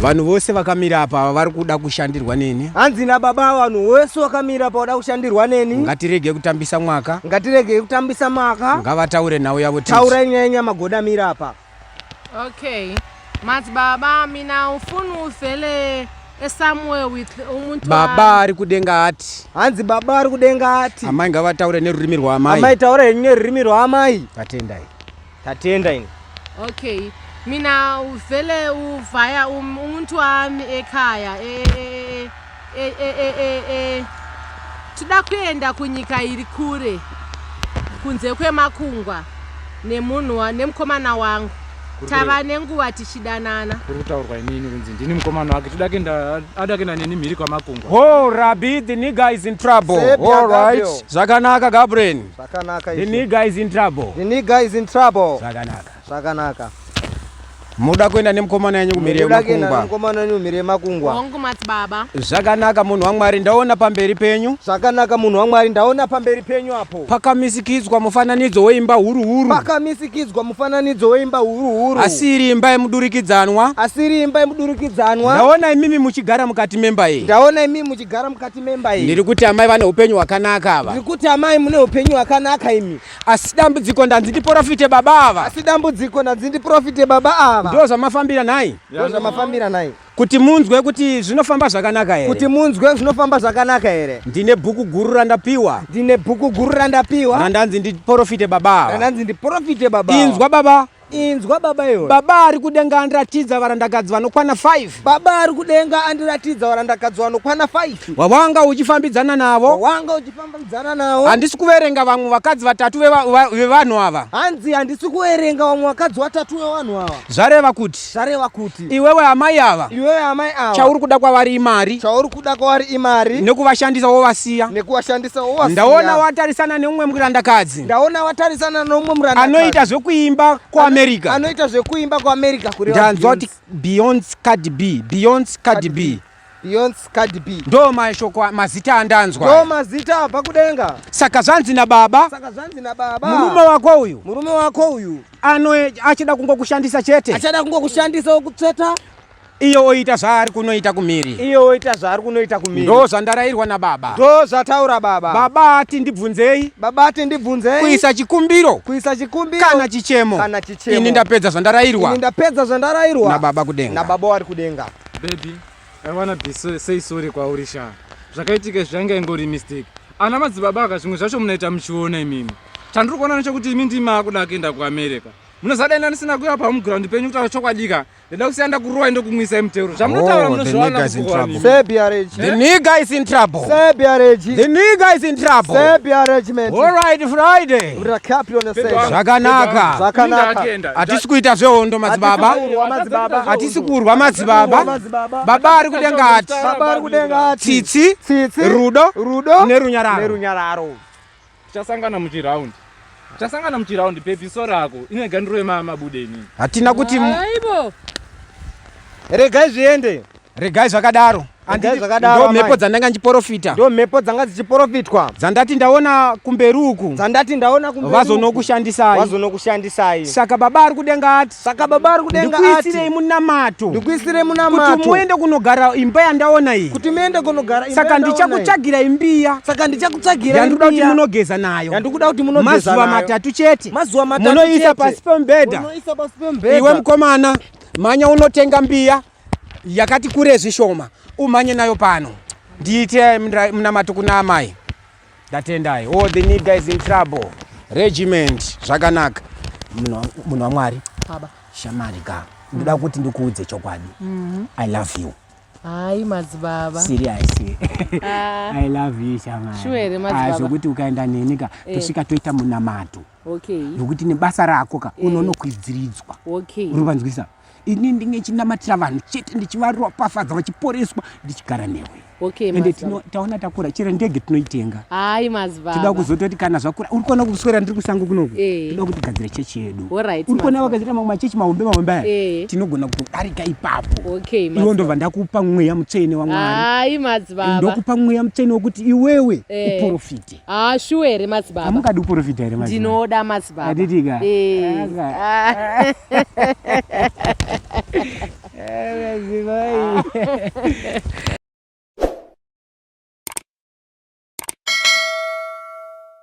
Vanhu vose vakamira apa vari kuda kushandirwa neni. Hanzi nababa vanhu wese wakamira apa wada kushandirwa neni. Ngatirege kutambisa mwaka. Ngatirege kutambisa mwaka. Ngavataure nhau yavo. Taurai nyaya nyamagoda mira apa. Okay. Madzibaba mina ufuna uvele somewhere with umuntu Baba ari kudenga ati. Hanzi baba ari kudenga ati. Amai ngavataure nerurimi rwaamai. Amai taura henyu nerurimi rwaamai. Tatendai. Tatenda ini. Okay. Mina uvele uvaya umuntu wami ekhaya e e e e e e e toda kuenda kunyika iri kure kunze kwemakungwa nemunhu nemukomana wangu tava nenguva tichidanana. Kuri kutaurwa inini kunzi ndini mukomana wake toda kuenda ada kuenda neni mhiri kwamakungwa. Oh, Rabbi, the nigga is in trouble. All right. Zvakanaka, Gabriel. Zvakanaka The nigga is in trouble. The nigga is in trouble. Zvakanaka. Zvakanaka. Muda kuenda nemukomana yenyu kumhiri yemakungwa. Mukomana yenyu mhiri yemakungwa. Hongu madzibaba. Zvakanaka munhu waMwari ndaona pamberi penyu. Zvakanaka munhu waMwari ndaona pamberi penyu apo. Pakamisikidzwa mufananidzo weimba huru huru. Pakamisikidzwa mufananidzo weimba huru huru. Asi iri imba yemudurikidzanwa. Asi iri imba yemudurikidzanwa. Ndaona imimi muchigara mukati memba iyi. Ndaona imimi muchigara mukati memba iyi. Ndiri kuti amai vane upenyu hwakanaka ava. Ndiri kuti amai mune upenyu hwakanaka imi. Asi dambudziko ndanzi ndiprofite baba ava. Asi dambudziko ndanzi ndiprofite baba ava. Ndo zvamafambira nhai. Ndo zvamafambira nhai. Kuti munzwe kuti zvinofamba zvakanaka here. Kuti munzwe zvinofamba zvakanaka here. Ndine bhuku guru randapiwa. Ndine bhuku guru randapiwa. Randanzi ndiprofite baba ava. Randanzi ndiprofite baba ava. Inzwa baba. Inzwa baba iwe. Baba ari kudenga andiratidza varandakadzi vanokwana 5. Baba ari kudenga andiratidza varandakadzi vanokwana 5. Wawanga uchifambidzana navo. Wawanga uchifambidzana navo. Handisi kuverenga vamwe vakadzi vatatu vevanhu ava. Hanzi handisi kuverenga vamwe vakadzi vatatu vevanhu ava. Zvareva kuti. Zvareva kuti. Iwewe amai ava. Iwewe amai ava. Chauri kuda kwavari imari. Chauri kuda kwavari imari. Nekuvashandisa wovasiya. Nekuvashandisa wovasiya. Ndaona watarisana neumwe murandakadzi. Ndaona watarisana neumwe murandakadzi. Anoita zvekuimba kuAmerica. Anoita zvekuimba kuAmerica kureva. Ndanzwa kuti Beyonce Cardi B, Beyonce Cardi B. Beyonce Cardi B. Ndo mashoko mazita andanzwa. Ndo mazita abva kudenga. Saka zvanzi nababa. Saka zvanzi nababa. Murume wako uyu. Murume wako uyu. Ano achida kungokushandisa chete. Achada kungokushandisa okutsveta. Iye oita zvaari kunoita kumhiri. Iye oita zvaari kunoita kumhiri. Ndo zvandarairwa nababa. Ndo zvataura baba. Baba ati ndibvunzei. Baba ati ndibvunzei. Kuisa chikumbiro. Kuisa chikumbiro. Kana chichemo. Kana chichemo. Ini ndapedza zvandarairwa. Ini ndapedza zvandarairwa. Nababa kudenga. Nababa wari kudenga. Baby, I wanna be so, say sorry kwauri sha. Zvakaitika zvanga ingori mistake. Ana madzibaba aka zvimwe zvacho munoita muchiona imimi. Chandiri kuona nechekuti imi ndimi makuda kuenda kuAmerica. Munozadai ndisina kuuya pamuground penyu kutaura chokwadi ka. Ndida kusiya ndakurovai ndokumwisai mutero. Zvamunotaura oh, munozviwana Serbia Regi. The nigga is in trouble. Serbia Regi. The nigga is in trouble. Serbia Regiment. All right Friday. Zvakanaka. Zvakanaka. Hatisi kuita zvehondo madzibaba. Hatisi kurwa madzibaba. Baba ari kudenga ati. Baba ari kudenga ati. Tsitsi. Tsitsi. Rudo. Rudo. Nerunyararo. Nerunyararo. Tichasangana muchiraundi. Tichasangana muchiraundi baby sorry hako. Ine gandiro yemabude inini. Hatina kuti Aibo. Regai zviende. Regai zvakadaro. Regai zvakadaro. Ndo mhepo dzandanga ndichiporofita. Ndo mhepo dzanga dzichiporofitwa. Dzandati ndaona kumberi uku. Dzandati ndaona kumberi. Vazonokushandisai. Vazonokushandisai. Saka baba ari kudenga ati. Saka baba ari kudenga ati. Ndikuisirei munamato. Ndikuisirei munamato. Kuti muende kunogara imba yandaona iyi. Kuti muende kunogara imba. Saka ndichakutsvagira imbiya. Saka ndichakutsvagira imbiya. Yandikuda kuti munogeza nayo. Yandikuda kuti munogeza nayo. Mazuva matatu chete. Mazuva matatu chete. Munoisa pasi pemubhedha. Munoisa pasi pemubhedha. Iwe mukomana, mhanya unotenga mbiya yakati kure zvishoma umhanye nayo pano. Ndiite munamato kuna amai. Ndatendai. Oh, the nigga is in trouble. Regiment zvakanaka. Munhu waMwari. Baba. Shamari ka. Ndoda kuti ndikuudze chokwadi. I love you. Hayi madzibaba. Serious. Ah. I love you shamari. Sure here madzibaba. Ah, zvokuti ukaenda neni ka eh. tosvika toita munamato. Okay. Nokuti nebasa rako ka eh. unonokwidziridzwa. Okay. Uri vanzwisa? Ini ndinge ndichinamatira vanhu chete ndichivaropafadza vachiporeswa ndichigara newe. Okay, ende taona takura chero ndege tinoitenga. Hayi madzibaba. Toda kuzototi kana zvakura uri kuona kuswera ndiri kusango kunoku. Eh. Toda kuti gadzire chechi yedu. Alright. Uri kuona vakazita mamwe machechi mahombe mahombe aya. Eh. Tinogona kutodarika ipapo. Okay, Iwe ndobva ndakupa mweya mutsvene waMwari. Hayi madzibaba. Ndokupa mweya mutsvene wekuti iwewe eh. uprofite. Ah, sure here madzibaba. Hamungadi uprofita here madzibaba? Ndinoda madzibaba. Hatitika. Eh. Aka. Ah. Eh, madzimai.